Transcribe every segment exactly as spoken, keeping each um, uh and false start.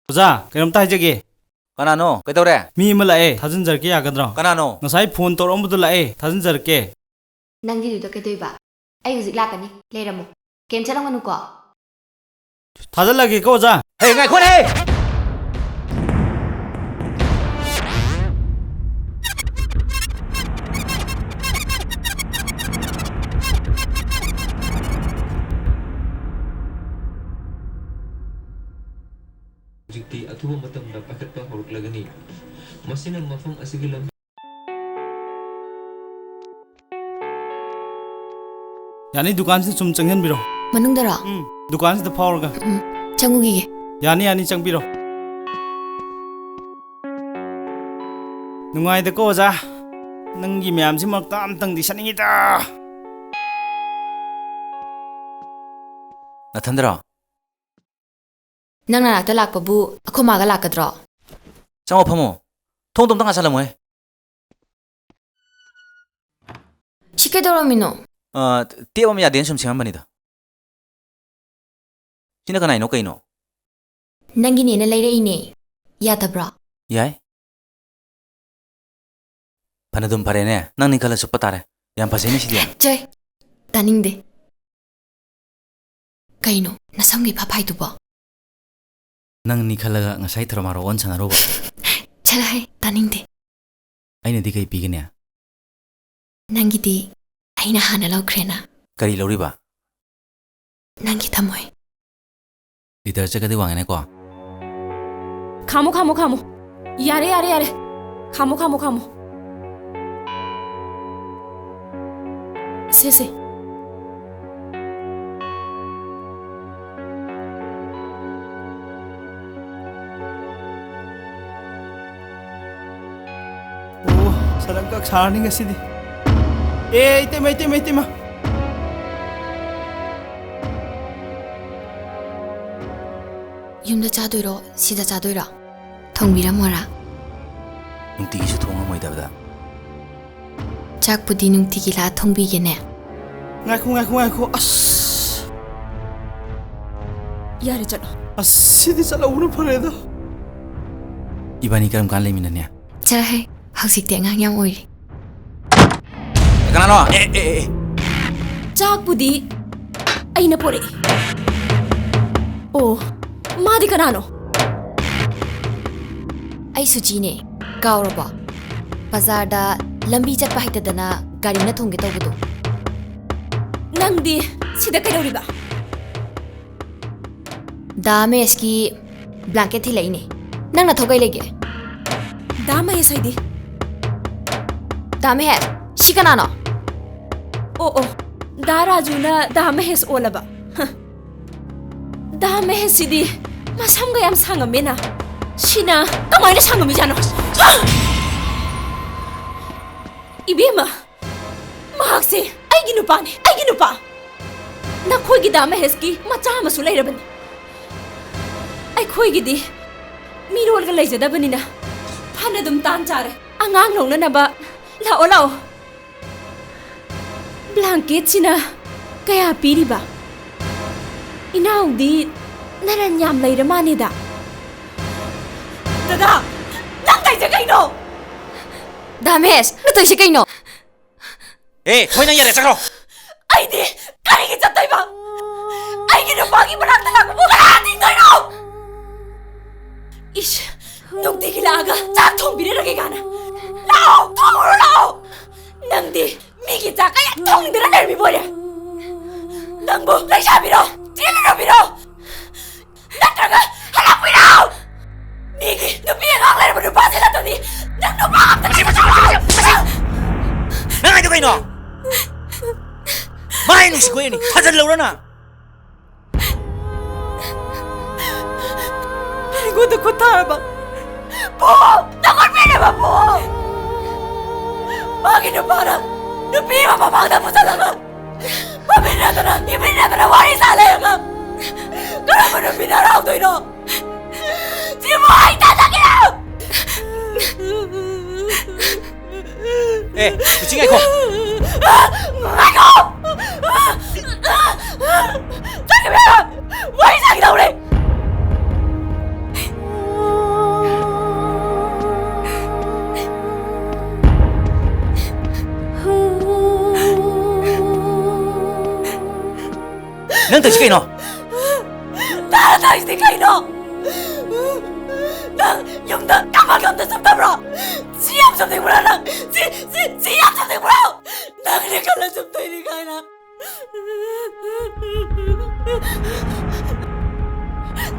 ꯑꯣꯖꯥ, ꯀꯩꯅꯣꯝꯇ ꯍꯥꯏꯖꯒꯦ꯫ ꯀꯅꯥꯅꯣ? ꯀꯩꯗꯧꯔꯦ? ꯃꯤ ꯑꯃ ꯂꯥꯛꯑꯦ, ꯊꯥꯖꯤꯟꯖꯔꯛꯀꯦ, ꯌꯥꯒꯗ꯭ꯔꯣ? ꯀꯅꯥꯅꯣ? ꯉꯁꯥꯏ ꯐꯣꯟ ꯇꯧꯔꯛꯑꯝꯕꯗꯣ ꯂꯥꯛꯑꯦ, ꯊꯥꯖꯤꯟꯖꯔꯛꯀꯦ꯫ ꯅꯪꯒꯤꯗꯨꯗ ꯀꯩꯗꯧꯏꯕ? ꯑꯩ ꯍꯧꯖꯤꯛ ꯂꯥꯛꯀꯅꯤ, ꯂꯩꯔꯝꯃꯣ꯫ ꯀꯩꯝ ꯆꯠꯂꯝꯒꯅꯨꯀꯣ꯫ ꯊꯥꯖꯤꯜꯂꯒꯦꯀꯣ, ꯑꯣꯖꯥ꯫ ꯍꯦ, ꯉꯥꯏꯈꯣꯅꯦ! ꯍꯧꯖꯤꯛꯇꯤ ꯑꯊꯨꯕ ꯃꯇꯝꯗ ꯄꯥꯏꯈꯠꯄ ꯍꯧꯔꯛꯂꯒꯅꯤ꯫ ꯃꯁꯤꯅ ꯃꯐꯝ ꯑꯁꯤꯒꯤ ꯂꯝ ꯌꯥꯅꯤ, ꯗꯨꯀꯥꯟꯁꯤꯗ ꯁꯨꯝ ꯆꯪꯁꯤꯟꯕꯤꯔꯣ꯫ ꯃꯅꯨꯡꯗꯔꯣ? ꯎꯝ, ꯗꯨꯀꯥꯟꯁꯤꯗ ꯐꯥꯎꯔꯒ꯫ ꯎꯝ, ꯆꯪꯉꯨꯈꯤꯒꯦ꯫ ꯌꯥꯅꯤ, ꯌꯥꯅꯤ, ꯆꯪꯕꯤꯔꯣ꯫ ꯅꯨꯡꯉꯥꯏꯗꯀꯣ, ꯑꯣꯖꯥ꯫ ꯅꯪꯒꯤ ꯃꯌꯥꯝꯁꯤ ꯃꯔꯛꯇ ꯑꯝꯇꯪꯗꯤ ꯆꯠꯅꯤꯡꯉꯤꯗ꯫ ꯅꯊꯟꯗꯔꯣ? ꯅꯪ ꯅꯅꯥꯛꯇ ꯂꯥꯛꯄꯕꯨ ꯑꯩꯈꯣꯏ ꯃꯥꯒ ꯂꯥꯛꯀꯗ꯭ꯔꯣ? ꯆꯪꯉꯣ, ꯐꯝꯃꯣ꯫ ꯊꯣꯡꯗꯣ ꯑꯝꯇ ꯉꯥꯁꯜꯂꯝꯃꯣꯍꯦ꯫ ꯁꯤ ꯀꯩꯗꯧꯔꯝꯃꯤꯅꯣ? ꯑ, ꯇꯦꯞ ꯑꯃ ꯌꯥꯗꯦꯅ ꯁꯨꯝ ꯁꯦꯝꯃꯝꯕꯅꯤꯗ꯫ ꯁꯤꯅ ꯀꯅꯥꯏꯅꯣ ꯀꯩꯅꯣ? ꯅꯪꯒꯤꯅꯦꯅ ꯂꯩꯔꯛꯏꯅꯦ꯫ ꯌꯥꯗꯕ꯭ꯔꯣ? ꯌꯥꯏ꯫ ꯐꯅꯗꯨꯝ ꯐꯔꯦꯅꯦ꯫ ꯅꯪꯅꯤ ꯈꯜꯂ ꯆꯨꯞꯄ ꯇꯥꯔꯦ꯫ ꯌꯥꯝ ꯐꯖꯩꯅꯦ ꯁꯤꯗꯤ꯫ ꯆꯩ! ꯇꯥꯅꯤꯡꯗꯦ꯫ ꯀꯩꯅꯣ ꯅꯁꯝꯒꯤ ꯐꯥꯐꯥꯏꯗꯨꯕꯣ? ꯅꯪꯅꯤ ꯈꯜꯂꯒ ꯉꯁꯥꯏ ꯊꯔꯣ ꯃꯥꯔꯣ ꯑꯣꯟ ꯁꯥꯟꯅꯔꯨꯕ꯫ ꯆꯠꯂꯍꯦ, ꯇꯥꯅꯤꯡꯗꯦ꯫ ꯑꯩꯅꯗꯤ ꯀꯩ ꯄꯤꯒꯅꯤ? ꯅꯪꯒꯤꯗꯤ ꯑꯩꯅ ꯍꯥꯟꯅ ꯂꯧꯈ꯭ꯔꯦꯅ꯫ ꯀꯔꯤ ꯂꯧꯔꯤꯕ? ꯅꯪꯒꯤ ꯊꯃꯣꯏ꯫ ꯂꯤꯇꯔ ꯆꯠꯀꯗꯤ ꯋꯥꯡꯉꯦꯅꯦꯀꯣ꯫ ꯈꯥꯝꯃꯣ, ꯈꯥꯝꯃꯣ, ꯈꯥꯝꯃꯣ꯫ ꯌꯥꯔꯦ, ꯌꯥꯔꯦ, ꯌꯥꯔꯦ꯫ ꯈꯥꯝꯃꯣ, ꯈꯥꯝꯃꯣ, ꯈꯥꯝꯃꯣ꯫ ꯁꯦ, ꯁꯦ꯫ ꯑꯣ, ꯁꯗꯪꯀꯛ ꯁꯥꯔꯅꯤ ꯉꯁꯤꯗꯤ꯫ ꯑꯦ, ꯏꯇꯩꯃ, ꯏꯇꯩꯃ, ꯏꯇꯩꯃ꯫ ꯌꯨꯝꯗ ꯆꯥꯗꯣꯏꯔꯣ? ꯁꯤꯗ ꯆꯥꯗꯣꯏꯔꯣ? ꯊꯣꯡꯕꯤꯔꯝꯃꯣꯔꯥ? ꯅꯨꯡꯇꯤꯒꯤꯁꯨ ꯊꯣꯡꯉꯝꯃꯣꯏꯗꯕꯗ꯫ ꯆꯥꯛꯄꯨꯗꯤ ꯅꯨꯡꯇꯤꯒꯤ ꯂꯥꯛꯑ ꯊꯣꯡꯕꯤꯒꯦꯅꯦ꯫ ꯉꯥꯏꯈꯣ, ꯉꯥꯏꯈꯣ, ꯉꯥꯏꯈꯣ꯫ ꯑꯁ! ꯌꯥꯔꯦ, ꯆꯠꯂꯣ꯫ ꯑꯁ, ꯁꯤꯗꯤ ꯆꯠꯍꯧꯕꯅ ꯐꯔꯦꯗ꯫ ꯏꯕꯥꯅꯤ ꯀꯔꯝ ꯀꯥꯟ ꯂꯩꯃꯤꯟꯅꯅꯤ? ꯆꯠꯂꯍꯦ, ꯍꯧꯖꯤꯛꯇꯤ ꯑꯉꯥꯡ ꯌꯥꯝ ꯑꯣꯏꯔꯤ꯫ ꯀꯅꯥꯅꯣ? ꯑꯦ, ꯑꯦ, ꯑꯦ, ꯑꯦ꯫ ꯆꯥꯛꯄꯨꯗꯤ ꯑꯩꯅ ꯄꯣꯔꯛꯏ꯫ ꯑꯣ, ꯃꯥꯗꯤ ꯀꯅꯥꯅꯣ? ꯑꯩ ꯁꯨꯆꯤꯅꯦ꯫ ꯀꯥꯎꯔꯕꯣ? ꯕꯖꯥꯔꯗ ꯂꯝꯕꯤ ꯆꯠꯄ ꯍꯩꯇꯗꯅ ꯒꯥꯔꯤꯅ ꯊꯣꯡꯒꯦ ꯇꯧꯕꯗꯣ꯫ ꯅꯪꯗꯤ ꯁꯤꯗ ꯀꯩꯗꯧꯔꯤꯕ? ꯗꯥ ꯃꯍꯦꯁꯀꯤ ꯕ꯭ꯂꯥꯡꯀꯦꯠ ꯊꯤꯜꯂꯛꯏꯅꯦ꯫ ꯅꯪ ꯅꯊꯧ ꯀꯩ ꯂꯩꯒꯦ? ꯗꯥ ꯃꯍꯦꯁ ꯍꯥꯏꯗꯤ? ꯗꯥ ꯃꯍꯦꯁ, ꯁꯤ ꯀꯅꯥꯅꯣ? ꯑꯣ ꯑꯣ, ꯗꯥ ꯔꯥꯖꯨꯅ ꯗꯥ ꯃꯍꯦꯁ ꯑꯣꯜꯂꯕ? ꯍ꯫ ꯗꯥ ꯃꯍꯦꯁꯁꯤꯗꯤ ꯃꯁꯝꯒ ꯌꯥꯝ ꯁꯥꯡꯉꯝꯃꯦꯅ꯫ ꯁꯤꯅ ꯀꯃꯥꯏꯅ ꯁꯥꯡꯉꯝꯃꯤꯖꯥꯠꯅꯣ? ꯏꯕꯦꯝꯃ, ꯃꯍꯥꯛꯁꯦ ꯑꯩꯒꯤ ꯅꯨꯄꯥꯅꯦ, ꯑꯩꯒꯤ ꯅꯨꯄꯥ꯫ ꯅꯈꯣꯏꯒꯤ ꯗꯥ ꯃꯍꯦꯁꯀꯤ ꯃꯆꯥ ꯑꯃꯁꯨ ꯂꯩꯔꯕꯅꯤ꯫ ꯑꯩꯈꯣꯏꯒꯤꯗꯤ ꯃꯤꯔꯣꯜꯒ ꯂꯩꯖꯗꯕꯅꯤꯅ ꯐꯅ ꯑꯗꯨꯝ ꯇꯥꯟ ꯆꯥꯔꯦ꯫ ꯑꯉꯥꯡ ꯂꯧꯅꯅꯕ ꯂꯥꯛꯑꯣ, ꯂꯥꯛꯑꯣ꯫ ꯕ꯭ꯂꯥꯡꯀꯦꯠꯁꯤꯅ ꯀꯌꯥ ꯄꯤꯔꯤꯕ? ꯏꯅꯥꯎꯗꯤ ꯅꯔꯟ ꯌꯥꯝ ꯂꯩꯔ ꯃꯥꯅꯦꯗ꯫ ꯗꯗꯥ, ꯅꯪ ꯇꯧꯏꯁꯦ ꯀꯩꯅꯣ? ꯗꯥ ꯃꯍꯦꯁ, ꯅꯪ ꯇꯧꯏꯁꯦ ꯀꯩꯅꯣ? ꯑꯦ, ꯊꯣꯏ, ꯅꯪ ꯌꯥꯔꯦ, ꯆꯠꯈ꯭ꯔꯣ꯫ ꯑꯩꯗꯤ ꯀꯔꯤꯒꯤ ꯆꯠꯇꯣꯏꯕ? ꯑꯩꯒꯤ ꯅꯨꯄꯥꯒꯤ ꯃꯅꯥꯛꯇ ꯂꯥꯛꯄꯕꯨ ꯀꯅꯥ ꯊꯤꯡꯗꯣꯏꯅꯣ? ꯏꯁ, ꯅꯨꯡꯇꯤꯒꯤ ꯂꯥꯛꯑꯒ ꯆꯥꯛ ꯊꯣꯡꯕꯤꯔꯔꯒꯦ ꯀꯥꯏꯅ꯫ ꯂꯥꯛꯑꯣ, ꯊꯣꯡꯉꯨꯔꯣ ꯂꯥꯛꯑꯣ꯫ ꯅꯪꯗꯤ ꯃꯤꯒꯤ ꯆꯥꯛ ꯀꯌꯥ ꯊꯣꯡꯗꯅ ꯂꯩꯔꯝꯃꯤꯕ ꯑꯣꯏꯔꯦ꯫ ꯅꯪꯕꯨ ꯂꯩꯁꯥꯕꯤꯔꯣ? ꯆꯦꯜꯂꯨꯔꯕꯤꯔꯣ? ꯅꯠꯇ꯭ꯔꯒ ꯍꯜꯂꯛꯄꯤꯔꯣ? ꯃꯤꯒꯤ ꯅꯨꯄꯤ ꯑꯉꯥꯡ ꯂꯩꯔꯕ ꯅꯨꯄꯥꯁꯤ ꯅꯠꯇ꯭ꯔꯗꯤ ꯅꯪ ꯅꯨꯄꯥ ꯑꯝꯇ ꯊꯤꯕ ꯆꯠꯂꯣ꯫ ꯅꯪ ꯍꯥꯏꯗꯣ ꯀꯩꯅꯣ? ꯃꯥꯏ ꯅꯨꯡꯁꯤ ꯀꯣꯏꯔꯅꯤ, ꯊꯥꯖꯤꯜꯂꯧꯔ ꯅꯪ? ꯑꯩꯉꯣꯟꯗ ꯈꯨꯠ ꯊꯥꯔꯕ? ꯄꯨ! ꯅꯪꯉꯣꯟ ꯄꯤꯔꯕ ꯄꯨ! ꯃꯥꯒꯤ ꯅꯨꯄꯥꯅ ꯅꯨꯄꯤ ꯑꯃ ꯃꯃꯥꯡꯗ ꯄꯨꯁꯜꯂꯒ ꯐꯝꯃꯤꯟꯅꯗꯅ, ꯍꯤꯞꯃꯤꯟꯅꯗꯅ ꯋꯥꯔꯤ ꯁꯥ ꯂꯩꯔꯒ ꯀꯔꯝꯕ ꯅꯨꯄꯤꯅ ꯍꯔꯥꯎꯗꯣꯏꯅꯣ? ꯁꯤꯕꯨ ꯑꯩ ꯇꯥꯖꯒꯦ! ꯑꯦ, ꯁꯨꯆꯤ, ꯉꯥꯏꯈꯣ꯫ ꯉꯥꯏꯈꯣ! ꯆꯠꯈꯤꯕ! ꯋꯥꯔꯤ ꯁꯥꯒꯦ ꯇꯧꯔꯦ! ꯅꯪ ꯇꯧꯔꯤꯁꯤ ꯀꯩꯅꯣ? ꯅꯪ ꯇꯧꯔꯤꯁꯤꯗꯤ ꯀꯩꯅꯣ? ꯅꯪ ꯌꯨꯝꯗ ꯀꯃꯥꯏ ꯑꯝꯇ ꯆꯠꯇꯕ꯭ꯔꯣ? ꯁꯤ ꯌꯥꯝ ꯆꯠꯅꯤꯡꯕ꯭ꯔꯥ ꯅꯪ? ꯁꯤ, ꯁꯤ, ꯁꯤ ꯌꯥꯝ ꯆꯠꯅꯤꯡꯕ꯭ꯔꯣ? ꯅꯪꯅꯦ ꯈꯜꯂ ꯆꯨꯝꯗꯣꯏꯅꯤ ꯀꯥꯏꯅ꯫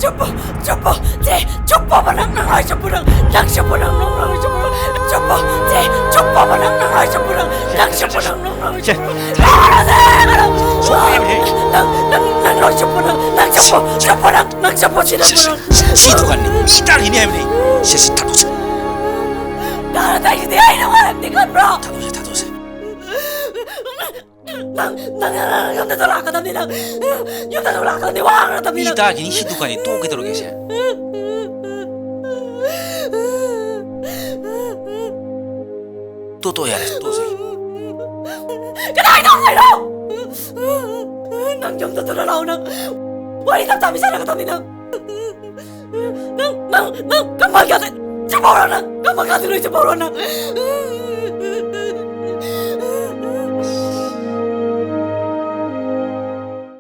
ꯆꯨꯞꯄꯣ, ꯆꯨꯞꯄꯣ, ꯆꯦ, ꯆꯨꯞꯄꯣꯕ ꯅꯪ, ꯅꯪ ꯂꯣꯏ ꯆꯨꯞꯄꯣ ꯅꯪ, ꯅꯪ ꯆꯨꯞꯄꯣ ꯅꯪ, ꯅꯪ ꯂꯣꯏ ꯆꯨꯞꯄꯣ ꯅꯪ, ꯆꯨꯞꯄꯣ, ꯆꯦ, ꯆꯨꯞꯄꯣꯕ ꯅꯪ, ꯅꯪ ꯂꯣꯏ ꯆꯨꯞꯄꯣ ꯅꯪ, ꯅꯪ ꯆꯨꯞꯄꯣ ꯅꯪ, ꯅꯪ ꯂꯣꯏ ꯆꯨꯞꯄꯣ ꯅꯪ꯫ ꯁꯣꯛꯑꯦꯃꯤ꯫ ꯅꯪ, ꯅꯪ, ꯅꯪ ꯂꯣꯏ ꯆꯨꯞꯄꯣ ꯅꯪ, ꯅꯪ ꯆꯨꯞꯄꯣ, ꯆꯨꯞꯄꯣ ꯅꯪ, ꯅꯪ ꯆꯨꯞꯄꯣ ꯁꯤ ꯅꯪ ꯁꯤ, ꯁꯤ, ꯁꯤ ꯗꯨꯀꯥꯟꯅꯤ ꯃꯤ ꯇꯥꯔꯤꯅꯤ ꯍꯥꯏꯕꯅꯤ꯫ ꯁꯤ, ꯁꯤ ꯊꯥꯗꯣꯛꯁꯤ꯫ ꯀꯥꯔ ꯇꯥꯏꯁꯤꯗꯤ ꯑꯩꯅ ꯃꯔꯝꯗꯤ ꯈꯟꯕ꯭ꯔꯣ? ꯊꯥꯗꯣꯛꯁꯤ, ꯊꯥꯗꯣꯛꯁꯤ꯫ ꯅꯪ, ꯅꯪ, ꯅꯪ ꯌꯨꯝꯗꯁꯨ ꯂꯥꯛꯀꯗꯕꯅꯤ ꯅꯪ꯫ ꯌꯨꯝꯗꯁꯨ ꯂꯥꯛꯀꯗꯕꯅꯤ, ꯋꯥ ꯉꯥꯡꯒꯗꯕꯅꯤ ꯃꯤ ꯅꯪ꯫ ꯇꯥꯈꯤꯅꯤ ꯁꯤ ꯗꯨꯀꯥꯟꯅꯤ ꯇꯣꯛꯀꯦ ꯇꯧꯔꯒꯦ ꯁꯦ꯫ ꯇꯣ, ꯇꯣ, ꯌꯥꯔꯦ, ꯇꯣꯛꯑꯁꯦ꯫ ꯀꯗꯥꯏꯗ ꯍꯥꯏꯔꯣ? ꯅꯪ ꯌꯨꯝꯗ ꯊꯨꯅ ꯂꯥꯛꯑꯣ ꯅꯪ꯫ ꯋꯥꯔꯤ ꯇꯞ ꯇꯞ ꯁꯥꯟꯅꯒꯗꯕꯅꯤ ꯅꯪ꯫ ꯅꯪ, ꯅꯪ, ꯅꯪ ꯀꯃꯥꯏ ꯀꯥꯗ ꯆꯠꯄ ꯍꯧꯔꯣ ꯅꯪ? ꯀꯃꯥꯏ ꯀꯥꯗ ꯂꯣꯏ ꯆꯠꯄ ꯍꯧꯔꯣ ꯅꯪ?